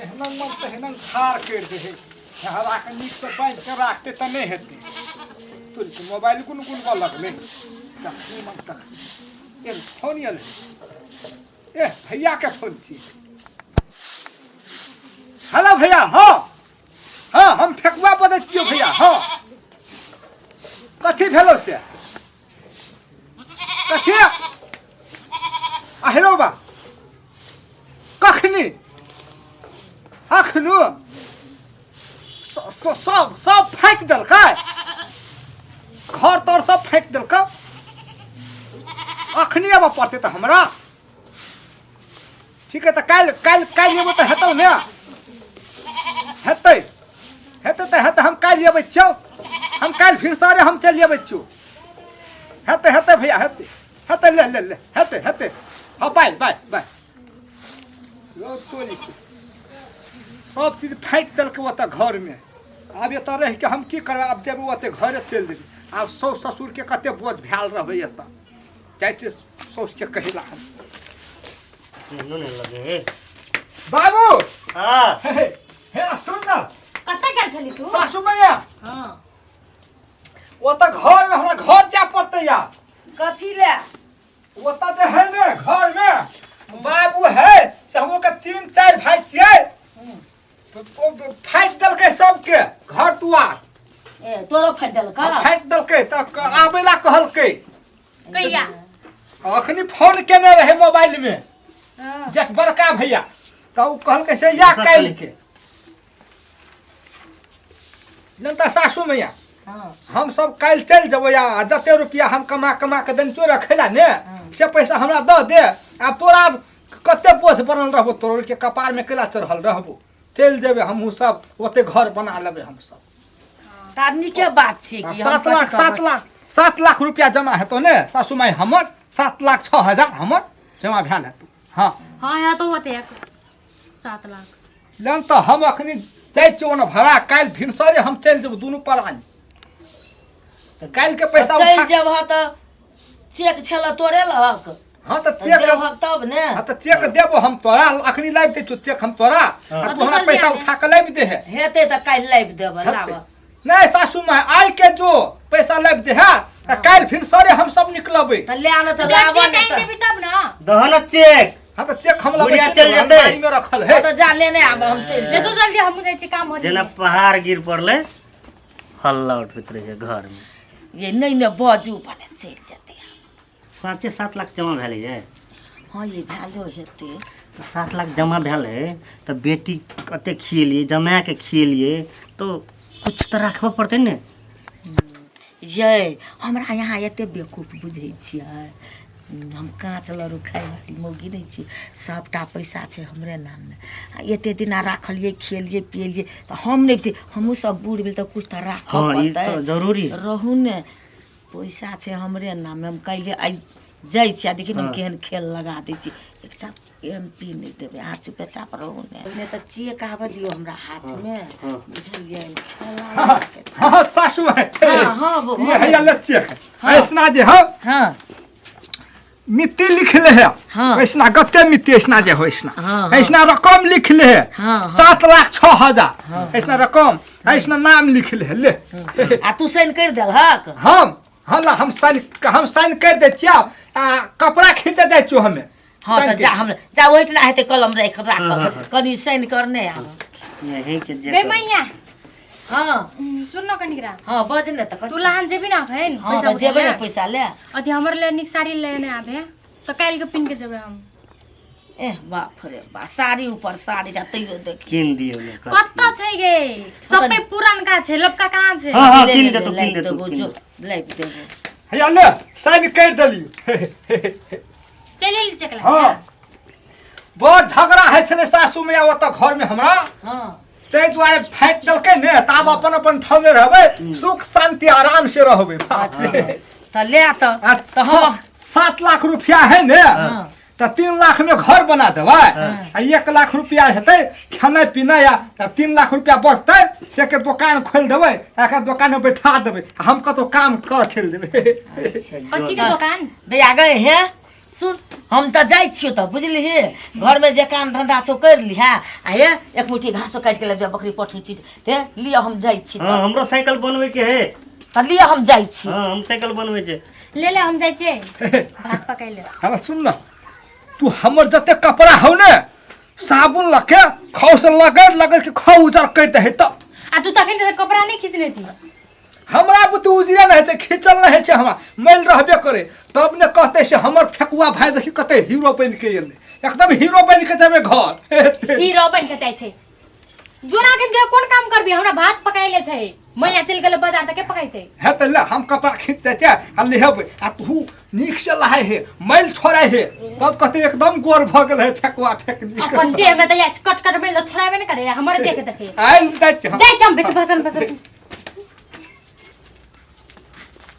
जेहना मन तेहना खार करि दै है। हराके नीकसँ बान्हि कऽ राखतै तऽ नहि हेतै। तोरी मोबाइल कोन कोन बऽ लगलै जखनी मन तखनी। ए फोन आयल है। ए भैया के फोन छी। हेलो भैया। हाँ हाँ, हम फेकुआ बजै छियौ भैया। हाँ, कथी भेलौ से? कथी अहरो बा? कखनी? अखनो सब सब फाटि देलकै, घर तर सब फाटि देलकै। अखनी आबऽ पड़तै तऽ हमरा। ठीक है, तऽ काल्हि काल्हि काल्हि एबो तऽ हेतौ ने? हेतै हेतै तऽ हेतै। हम काल्हि अबै छियौ। हम काल्हि भिनसरे हम चलि अबै छियौ। हेतै हेतै भैया, हेतै हेतै। ले ले ले, हेतै हेतै। हाँ, बाय बाय बाय। रौ तोरी के, सब चीज फाटि देलकै ओतऽ घरमे। आब एतऽ रहिके हम की करबै? आब जेबै ओतऽ घरे चलि जेबै। आब साउस ससुरके कते बोझ भेल रहबै। एतऽ जाइ छियै साउसके कहै ला हम। चिन्हनो नहीं लगे हे। बाबू। हाँ। हे हे हे, सुन ना। कतऽ गेल छली तू? सासू मैया। हाँ। ओतऽ घरमे हमरा घर जाय पड़तै या। कथी ले? ओतऽ जे है ने घरमे बाबू है से हम के तीन चारि भाई छियै, ओ फाटि देलकै सबके घर दुआर। ए तोरो फाटि देलका? फाटि देलकै तऽ आबै ला कहलकै। कहिया? अखनी फोन केने रहे मोबाइल में। हाँ। जख बड़का भैया, तऽ ओ कहलकै से या काल्हि के नहि तऽ सासू मैया। हाँ। हम सब काल्हि चलि जेबै आ जते रुपया हम कमा कमा के देने छियौ रखै ला ने, से पैसा हमरा दऽ दे। आब तोरा आब कते बोझ बनल रहबो, तोरो के कपार में केला चढ़ल रहबो। चलि जेबै हमहूँ सब, ओते घर बना लेबै हम सब। तऽ आदमी के बात छै कि हम 7 लाख कथी 7 करबै? लाख, 7 लाख रुपया जमा हेतौ ने सासू माई हमर? 7,06,000 हमर जमा भेल हेतौ। हाँ। हाँ, यहाँ तो होते हैं 7 लाख। लेन तऽ हम अखनी जाइ छियौ ओना भरा, काल्हि भिनसरे हम चलि जेबौ दुनू प्राणी। तऽ काल्हि के पैसा चलि उठा जेबह तऽ चेक छल तोड़ेलक? हाँ तऽ चेक देबहक तब ने। हाँ तऽ चेक देबो हम तोरा। अखनी लाबि दै छियौ चेक हम तोरा आ तू हमरा जल्दी पैसा आने। उठा के लाबि दे है। हेतै तऽ काल्हि लाबि देबै। हेतै। लाबऽ। नहीं सासू माँ, आइ के जो पैसा लाबि दे है तऽ काल्हि भिनसरे हम सब निकलबै। तऽ ले आनऽ तऽ जब लाबऽ चेक ने आनि तऽ। देबी तब ना। दहन चेक। हाँ तऽ चेक हम लबै बुढ़िया छियै, चलि जेतै। अलमारी में रखल है। हँ तऽ जा लेने आब, हम चलि ले जायब। जो जल्दी, हमहूँ जाइ छी काम हो। जेना पहाड़ गिर पड़ले, हल्ला उठबैत रहे घर में। ये नहि ने बजू, भने चलि जेतै। साँचे 7 लाख जमा भेल ये? हँ, ये भेलो हेतै। तऽ 7 लाख जमा भेल है तऽ बेटी कते खिएलियै, जमाके खिएलियै, तऽ कुछ तऽ राखबऽ पड़तै ने। ये हमरा यहाँ एते बेवकूफ बुझै छियै? हम काँच लड़ू खायवाली मौगी नहि छी। सभटा पैसा छै हमरे नाममे आ एते दिना राखलियै, खिएलियै पिएलियै तऽ हम नहि छी। हमहूँ सब बूढ़ भेल तऽ कुछ तऽ राखऽ हँ, ई पड़तै। तऽ जरूरी है। रहू ने, पैसा छै हमरे नाममे। हम काल्हि आइ जाइ छी आ देखी ने हम केहन खेल लगा दै छी। एकटा एम पी नहि देबै। अहाँ चुपेचाप रहू ने। पहिने तऽ चेक आबऽ दियौ हमरा हाथमे, बुझलियै? खेला लगा के छै। हाँ सासू माई। हाँ, हाँ, ये है ले चेक। ऐसना जे हो मिट्टी लिखले है। ऐसना गते मिट्टी ऐसना जे हो ऐसना। हाँ, हाँ। ऐसना रकम लिखले है। हाँ, हाँ। 7,06,000 ऐसना रकम, ऐसना नाम लिखले है, ले। आ तू साइन करि देलहक? हम हाँ ला, हम साइन कर दे छियै आ कपड़ा खींचे जाइ छियो हमे। हँ साइन तऽ जा। कर। हम जा ओहिठिना हेतै कलम राखि राखल, कनि साइन करने आब। यही के जे गे मैया। हाँ। सुन न कनिकरा। हाँ, बज ने तऽ। तू लहान जेबी ना अखन? हँ पैसा तऽ जेबै ने। उठेला? पैसा ले। अथी हमर ले नीक साड़ी लेने आबे तऽ काल्हि के पिन के जेबै हम। एह बाप रे बा, साड़ी ऊपर साड़ी जा तैयो देख। कीन दियौ ने कथी। कतऽ छै गे? सबे पुरनका छै, लबका कहाँ छै? हाँ हाँ ले, कीन ले, देतौ। ले, कीन लाबि देतौ। देबो कीन जो देतौ। लाबि देबो। हैया ले, साइन कर देलियो। चलि एली चेक लए? हाँ, बड़ झगड़ा होइ छलै सासू मैया ओतऽ घरमे हमरा। ताहि दुआरे फाटि देलकै ने, तऽ आब अपन अपन ठाममे रहबै, सुख शान्ति आराम से रहबै। अच्छा तऽ ले तऽ। आ तऽ हम 7 लाख रुपया है ने, तऽ 3 लाख में घर बना देबै आ 1 लाख रुपया हेतै खेनाइ पीनाइ आ 3 लाख रुपया बचतै से के दोकान खोलि देबै आ एकरा दोकान में बैठा देबै आ हम कतहु काम करऽ चलि देबै। कथी के दोकान? दैया गए हे, सुन, हम तऽ जाइ छियौ तऽ बुझलिही, घरमे जे काम धन्धा छौ करि लिहे, आ हे एक मुट्ठी घासो काटि के लाबि बकरी पठू चीज ते लिअ, हम जाइ छी। हाँ तऽ हमरो साइकिल बनबै के है। तऽ लिअ, हम जाइ छी। हाँ हम साइकिल बनबै छै। ले ले, हम जाइ छियै भात पकाइ ले। हमरा सुन न, तू हमर जते कपड़ा हौ ने साबुन लके खौ से लगड़ लगड़ के खौ उजर कर दे तऽ। आ तू तखन से कपड़ा नहि खींचने छी? हमरा बुते उजरे नहि होइ छै, खींचल नहि होइ छै, हमरा मैल रहबे करे तब ने कहते से हमर फेकुआ भाई देखी कते हीरो बनि के एलै, एकदम हीरो बनि के जेबै घर। हीरो बनि के जाइ छै। जोना के के कोन काम करबी? हमरा भात पकाइले छै, मैया चलि गेलै बाजार तऽ के पकाइते? हे तऽ ले, हम कपड़ा खींच दै छै आ लेहबै, आ तू नीक से लहाय हे, मैल छोड़ाय हे, तब कहते एकदम गोर भऽ गेल है फेकुआ फेकनी। अपन देह में तऽ याच कट कट मैल छोड़ाबे ने करे, हमर देह के देखे। आयल जाइ छै हम। जाइ छै हम बेसी भाषण भाषण।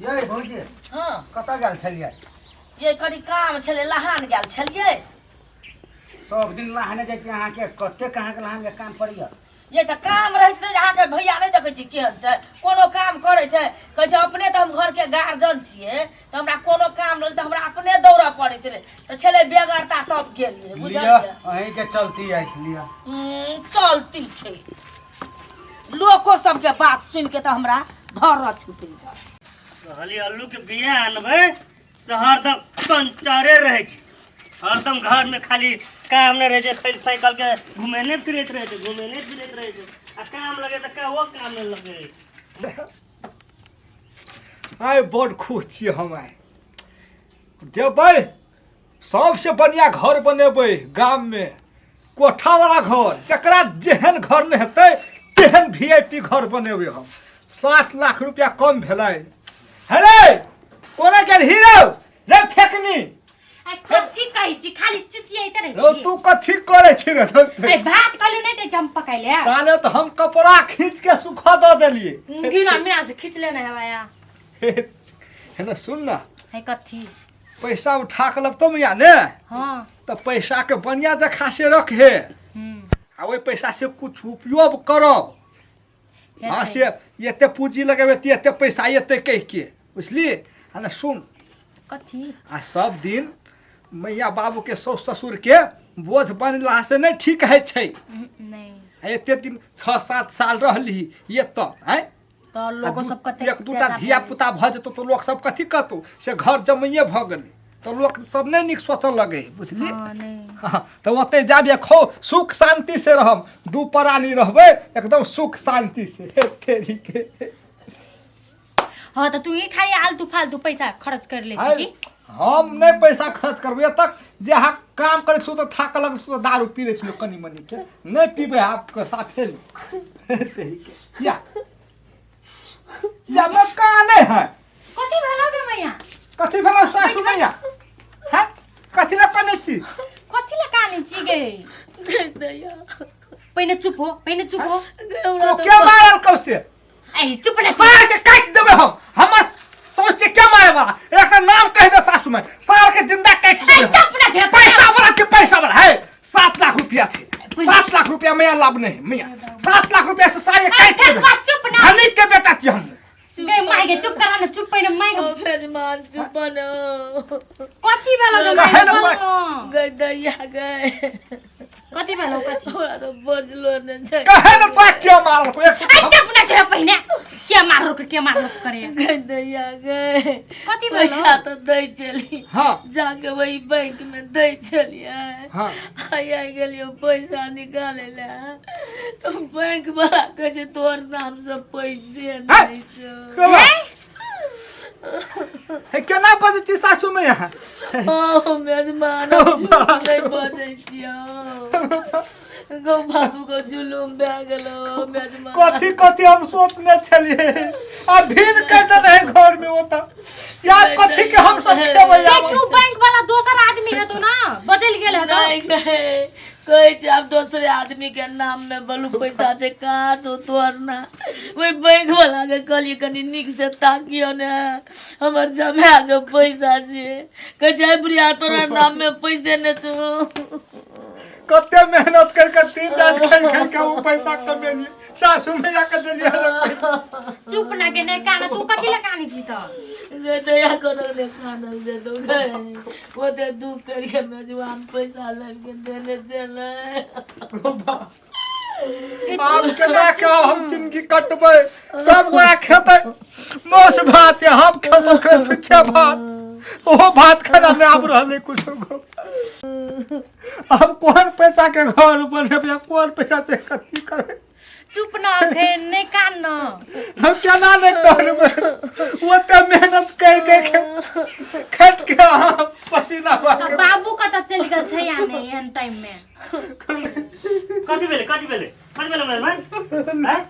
यै भौजी। हँ। कतऽ गेल छलियै? ये कनि काम छलै, लहान गेल छलियै। सब दिन लहाने जाइ छी अहाँके, कतेक अहाँके लहानके काम पड़ैया? ये तऽ काम रहै छै ने अहाँके भैया, नहि देखै छी केहन छै, कोनो काम करै छै? कहै छै अपने तऽ हम घरके गार्जियन छियै, तऽ हमरा कोनो काम रहै तऽ हमरा अपने दौड़ऽ पड़ै छलै, तऽ छलै बेगरता तब गेलियै। लिअ। बुझलियै? अहीँके चलती अछि, लिअ। चलती छै, लोको सबके बात सुनि के तऽ हमरा धर छुटि गेल। कहली अल्लू के बिया आनबै तऽ हरदम पंचरे रहै छै, हरदम घरमे खाली काम नहि रहै छै, खाली साइकिल के घुमेने फिरैत रहै छै, घुमेने फिरैत रहै छै, आ काम लगे तऽ कहो काम नहि लगे। आइ बड़ खुश छियै हम, आइ जेबै सबसे बढ़िया घर बनेबै गाममे, कोठावला घर, जकरा जेहन घर नहि हेतै तेहन वी I P घर बनेबै हम। 7 लाख रुपया कम भेलै। हे रे कोना गेल हीरो रे फेकनी? आ कथी कहै छी, खाली चिचियाइते रहै रौ छी। तू कथी करै छी रे? ए भात कहलु नहि दै छै हम पकाइले। ताले तऽ हम कपड़ा खींच के सुखा दऽ देलियै। गिला मिला से खींच लेने हेबा या। हे ने सुन ना। है कथी? पैसा उठा के लबतो मैया ने। हाँ। तऽ पैसा के बढ़िया जखा से रख हे। आ ओहि पैसा से कुछ उपयोग करब। हाँ से एते पूंजी लगेबै तऽ एते पैसा एते कहि के बुझली। आ ने सुन। कथी? आ सब दिन मैया बाबू के साउस ससुर के बोझ बनला से नहि ठीक होइ छै। नहीं। आ एते दिन 6-7 साल रहली एतऽ आँय, तऽ लोगो सब कते एक दूटा धिया पुता भऽ जेतौ तऽ लोक सब कथी कहतौ, से घर जमैये भऽ गेलै तऽ लोक सब नहि नीक सोचऽ लगै है, बुझली? हँ, नहि। हँ, तऽ ओतै जाबे खो सुख शांति से रहम, दू प्राणी रहबै एकदम सुख शांति से। हे तेरी के। हाँ तऽ तू ही खाली आलतू फालतू पैसा खर्च कर ले छी की? हम नहि पैसा खर्च करबै, एतऽ जे अहाँ काम करै छी तऽ थाकऽ लगै छी तऽ दारू पी लै छी कनि मनि के, नहि पीबै आपके साथे। हे तेरी के या या मैं काने है। कथी भेलो गे मैया? कथी भेलो सासु मैया? हैं, कथी लए कानै छी? कथी ले कानै छी गे? गै दैया। पहिने चुप हो, पहिने चुप हो। गै हमरा तो तऽ के मारल कौ से? ऐ चुप ने। सार के काटि देबै हम, हमर सोच के क्या मारे वाला एकर नाम कहि दे सासु में, सार के जिंदा काटि ऐ देबै हम। चुप ने। पैसा वाला के पैसा वाला है, 7 लाख रुपया छै, 7 लाख रुपया मैया लाभ नहीं मैया, 7 लाख रुपया से सारे काटि देबै। ठकुआ, चुप ना। धनिक के बेटा छी हम। गे माय गे, चुप करा ने, चुप पहिने माय गे। ओ मेजमान चुप न। कथी भेलो गे कहे माय ने गे? माय। गै दैया गै। कथी भेलो, कथी? हमरा तऽ बजलो नहि छै। कहे ने तोरा के मारलको एक? ऐ चुप ना के पहिने के मारलो के, के मारलो करे? गै दैया गै। कथी भेलो? पैसा तऽ दै छली। हाँ। जाके वही बैंक में दै छलियै। हाँ। आइ आइ गेलियै पैसा निकालै लए तऽ बैंक वाला कहै छै तोहर नाम से पैसे नहि छौ। केना हे, केना बजै छी सासु में यहाँ? हँ मेजमान, हम झूठ नहि बजै छियौ। गौ बाबू को जुलुम भए गेलो मेजमान। कथी कथी हम सोचने छलियै आ भीड़ कर दे रहे घर में ओतऽ यार, कथी के हम सब खेबै आब? क्यों, बैंक वाला दोसर आदमी हेतो ना, बदल गेल हेतो। नहि गए, कहै छै आब दोसरे आदमी के नाम में बलू पैसा छै, कहाँ छौ तोहर ना? ओहि बैंक वाला के कहलियै कनि नीक से ताकियौ ने, हमर जमा के पैसा छै। कहै छै बुढ़िया तोरा नाम में पैसे नहि छौ। कते मेहनत कर के तीन रात खेल खेल के वो पैसा कमेलिए, सासू मैया के देलिए। चुप ना के, नहीं काना, तू कथी ले कानी छी तऽ? गे दया करो ने कानल दे दो गे ओते दुख करके मेजबान पैसा लग के देने छलै। आब केना के हम जिंदगी कटबै? सब गोरा खेतै मांस भात या हम खा सकै छुच्छे भात, ओहो भात खाना नहि आबि रहलै कुछो। आब कोन पैसा के घर बनेबै, कोन पैसा से कथी करबै? चुप न, अखन नहि कान न। हम केना नहि करबै? ओते मेहनत कर के खट के अहाँ पसीना बहा के। बाबू कतऽ चलि गेल छै या नहि एहन टाइम में? कथी भेलै? कथी भेलै? कथी भेलै मेहमान? आँय?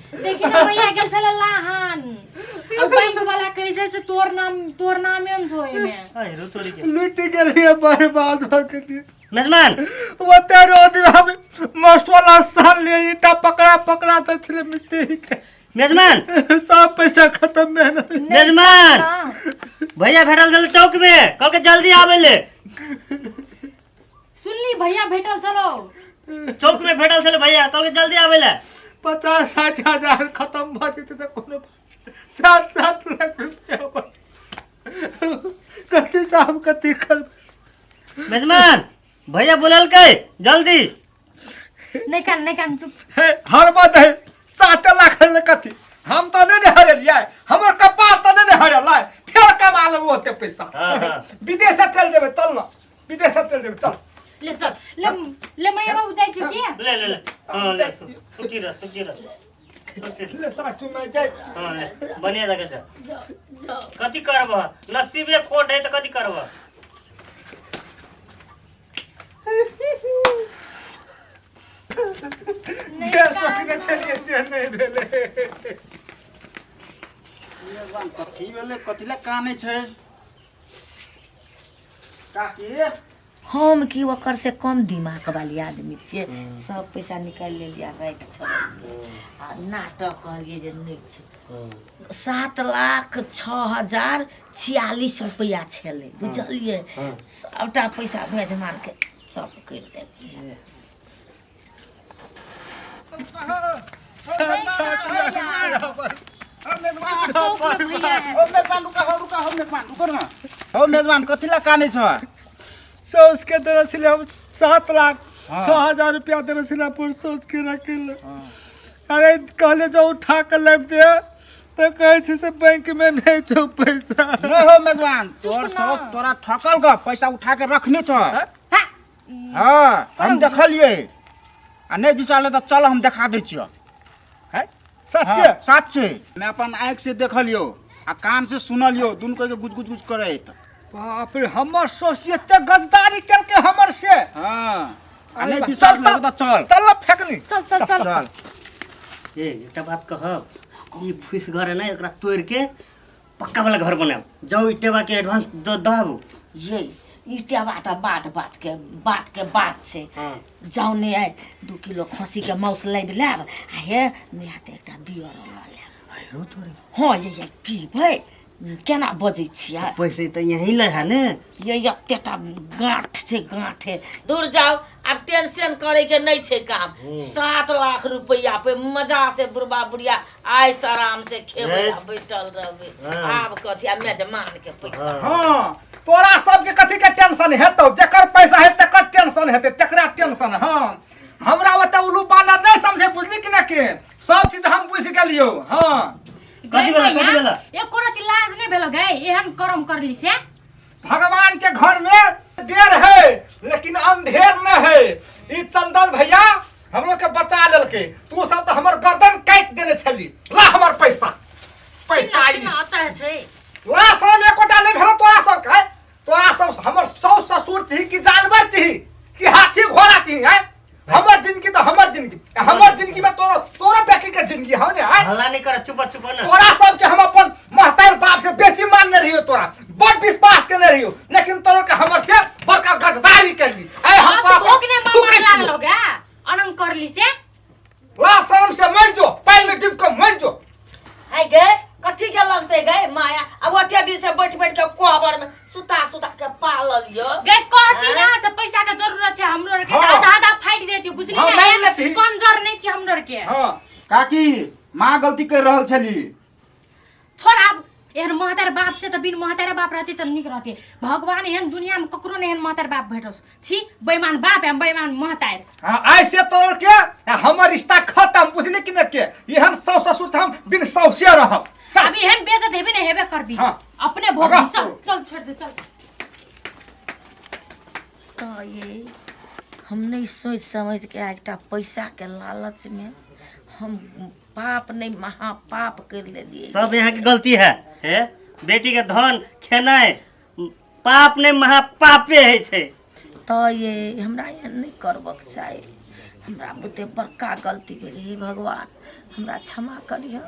देखी ने, मैया गेल छलै लाहन आ बैंक वाला कहै छै से तोर नाम, तोर नामे ने छौ एहिमे। आइ रो तोरी के। लुटि गेलियै, बर्बाद भऽ गेलियै। मेजमान। ओते रोज हम मसोला सान लिए ईटा पकड़ा पकड़ा दै छलै मिस्त्री के। मेजमान। सब पैसा खत्म मेहनत। मेजमान, भैया भेटल छल चौक में, कहलकै जल्दी आबै ले। सुनली, भैया भेटल छलो। चौक में भेटल छल भैया, कहलकै जल्दी आबै ले। 50-60 हजार खत्म भऽ जेतै तऽ कोनो 7-7 लाख रुपया बच- कथी से हम कथी करबै? मेजमान, भैया बोललकै जल्दी। नहि कान, नहि कान, चुप। हे हर बात है, 7 लाख ले कथी? हम तऽ नहि ने हरेलियै, हमर कपार तऽ नहि ने हरेलै। फेर कमा लेबै ओते पैसा। हाँ, हाँ। विदेश चल जेबै, चल न, विदेश चल जेबै, चल। ले चल, ले ले। मैया बाबू जाइ छी की? ले ले ले, हाँ ले, सुखी रह, सुखी रह, सुखी रह। ले सासू मैं जाय। हाँ ले, बढ़िया जगह जा। कथी करब? नसीबे खोट है तऽ कथी करब? जे सोचने छलियै से नहि भेलै। मेजबान, कथी भेलै? कथी लए कानै छै काकी? हम की ओकर से कम दिमाग वाली आदमी छियै? सब पैसा निकालि लेलियै आ राखि छोड़लियै आ नाटक कहलियै जे नहि छै। 7,06,046 रुपैआ छलै, बुझलियै? सबटा पैसा मेजबानके सब करि देलियै। चौक में भैया है। ओ मेजबान, रुका हो, रुका हो मेजबान, रुको न हो मेजबान, कथी लए कानै छ? सोच के देने छलियै हम 7 लाख हाँ। 6 हजार रुपया देने छलियै पर सोच के रखे ले। अरे कहले जो उठा के लाबि दे तऽ कहै छै से बैंक में नहीं छौ पैसा। नहि हो मेजबान, तोर सब तोरा ठकल ग, पैसा उठा के रखने छ। हाँ। हाँ, हम देखलियै आ नहि विश्वास तऽ चल, हम देखा दै छियौ। है सत्य? हाँ, सच छै। मैं अपन आँखि से देखलियौ आ कान से सुनलियौ, दुनू के गुज गुज गुज करैत। बाप रे, हमर सोच एते गजदारी केलकै हमर से? हाँ, आ अरे नहि बा, विश्वास चल लगत तऽ चल। चल न फेकनी। चल चल चल। चल। ए, एकटा बात कहब, ई फुस घर है ना, एकरा तोड़ के पक्का वाला घर बनाब। जाउ, ईटेबा के एडवांस दऽ दहबू। ये ईटेबा तऽ बात बात के बात के बात छै। हाँ। जाउ ने, आइ 2 किलो खस्सीके मांस लाबि लेब आ हे नहि तऽ एकटा बियर लऽ लेब। आयो तोरे। हँ, ये पीबै, केना बजै छियै? पैसे तऽ यहीं ले है ने। ये एतेटा गाँठ छै, गाँठे। दूर जाउ, आब टेंशन करे के नहि छै काम। 7 लाख रुपैआ पे मजा से बुढ़बा बुढ़िया आइस आराम से खेबै आ बैठल रहबै। आब कथी आ मेजमान के पैसा। हाँ, तोरा सबके कथी के टेंशन हेतौ? जकर पैसा है तकर टेंशन हेतै, तकरा टेंशन। हाँ, हमरा ओते उल्लू बानर नहीं समझे, बुझली कि ना? के सब चीज हम बुझि गेलियौ। हाँ। कथी भेलै? कथी भेलै? एको रति लाज नहि भेल गै, एहन करम करली से? भगवान के घर में देर है लेकिन अंधेर न है। ई चंदन भैया हमरो के बचा लेलकै। तू सब तो हमर गर्दन काटि देने छली। ला हमर पैसा, पैसा ई। आता छै। ला, शरम एकोटा नहीं भेलो तोरा सब के? तोरा सब हमर सौ ससुर छी कि जानवर छी कि हाथी घोड़ा छी? हैं, हमर जिंदगी तो हमर जिंदगी, हमर जिंदगी में तोरो तोरो बेटी के जिंदगी हौ ने? हैं? हल्ला नहीं कर, चुप चुप ना। तोरा सबके हम अपन महतार बाप से बेसी मानने रहियो, तोरा बड़ विश्वास केने रहियो, लेकिन तोरो के हमर से बड़का गजदारी करली। आइ हम हाँ, तोरा तो भोग ने थूकै मार छियौ। लागलो गा अनंग करली से। ला, शर्म से मर जो, पानि में डूब के मर जो। आइ गे, कथी के लगतै गे माया? अब ओते दिन से बैठ बैठ के कोहबर में सुता सुता के पालल यो। गे कहती ना से पैसा के जरूरत छै हमरो आर के। हाँ। आधा आधा फाटि देती, बुझली? हाँ, ना मारि लेती। कमजोर नहीं छी हमरो आर के। हाँ। काकी, माँ गलती कर रहल छली। छोड़, आब एहन महतार बाप से तऽ बिन महतारे बाप रहती तऽ नीक रहती। भगवान एहन दुनिया में ककरो नहि एहन महतार बाप भेटस। छी बेईमान बाप एहन बेईमान महतार। हाँ, आइ से तोड़ के आ हमर रिश्ता खत्म, बुझली कि न के? एहन सौ ससुर से हम बिन सौसे रहब। चल। अभी एहन बेइज्जत हेबी ने हेबे करबी। हाँ। अपने भोग। रह चल तू। चल छोड़ दे चल। तऽ ये हम नहि सोचि समझि के एकटा पैसाके लालचमे हम पाप नहि महापाप करि लेलियै। सब यहाँ के गलती है हे बेटी के धन खेनाइ पाप नहि महापापे होइ छै। तऽ ये हमरा एहन नहि करबक चाही, हमरा बुते बड़का गलती भेलै। हे भगवान, हमरा क्षमा करिह।